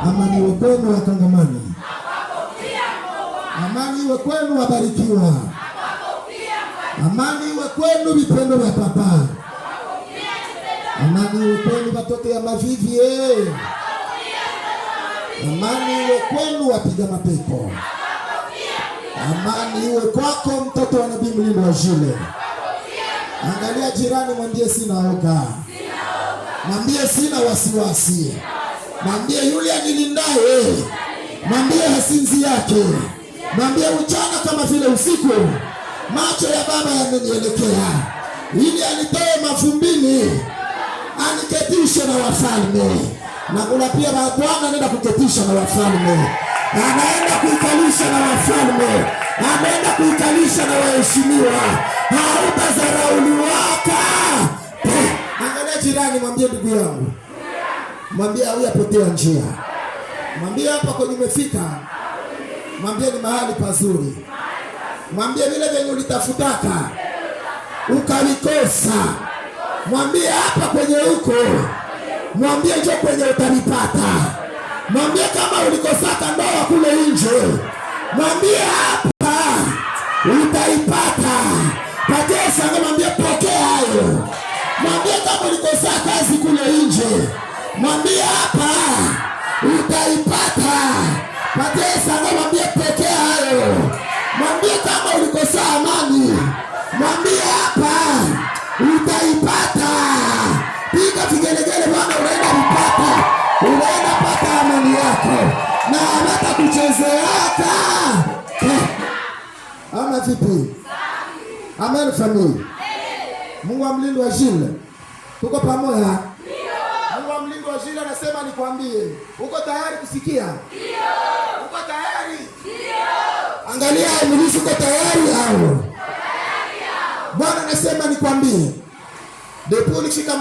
Amani iwe kwenu wakangamani. Amani iwe kwenu wabarikiwa. Amani iwe kwenu vipendo vya papa. Amani iwe kwenu watoto ya mavivi eh. Amani iwe kwenu wapiga mapepo. Amani iwe kwako mtoto wa Nabii Mlindo wa Jile. Angalia jirani, mwambie sina oga, mwambie sina wasiwasi, mwambie yule anilindaye, mwambie hasinzi yake, mwambie mchana kama vile usiku, macho ya Baba yamenielekea, ili anitoe mavumbini, aniketishe na wafalme. Na kuna pia Bwana anaenda kuketisha na wafalme, anaenda kuikalisha na wafalme, anaenda kuikalisha na waheshimiwa, hautadharauliwaka. Angalia jirani, mwambie ndugu yangu, mwambie hauyapotea njia, mwambie hapa kwenye umefika, mwambie ni mahali pazuri, mwambie vile vyenye ulitafutaka ukalikosa, mwambie hapa kwenye huko, mwambie njo kwenye utanipata, mwambie kama ulikosaka ndoa kule nje, mwambie hapa utaipata. Patia sanga, mwambie pokea hayo, mwambie kama ulikosa kazi kule nje, mwambie hapa utaipata. Patia sanga, mwambie pokea hayo, mwambie kama ulikosa amani, mwambie hapa utaipata. Piga vigelegele, Bwana, unaenda kupata, unaenda pata amani yako na hata kuchezeaka. Ama vipi? Amen family. Mungu wa mlindo wa Jile, tuko pamoja. Mungu wa mlindo wa Jile anasema nikwambie, uko tayari kusikia? Uko tayari? Angalia mlisi, uko tayari au? Bwana anasema nikwambie, depuis ulifika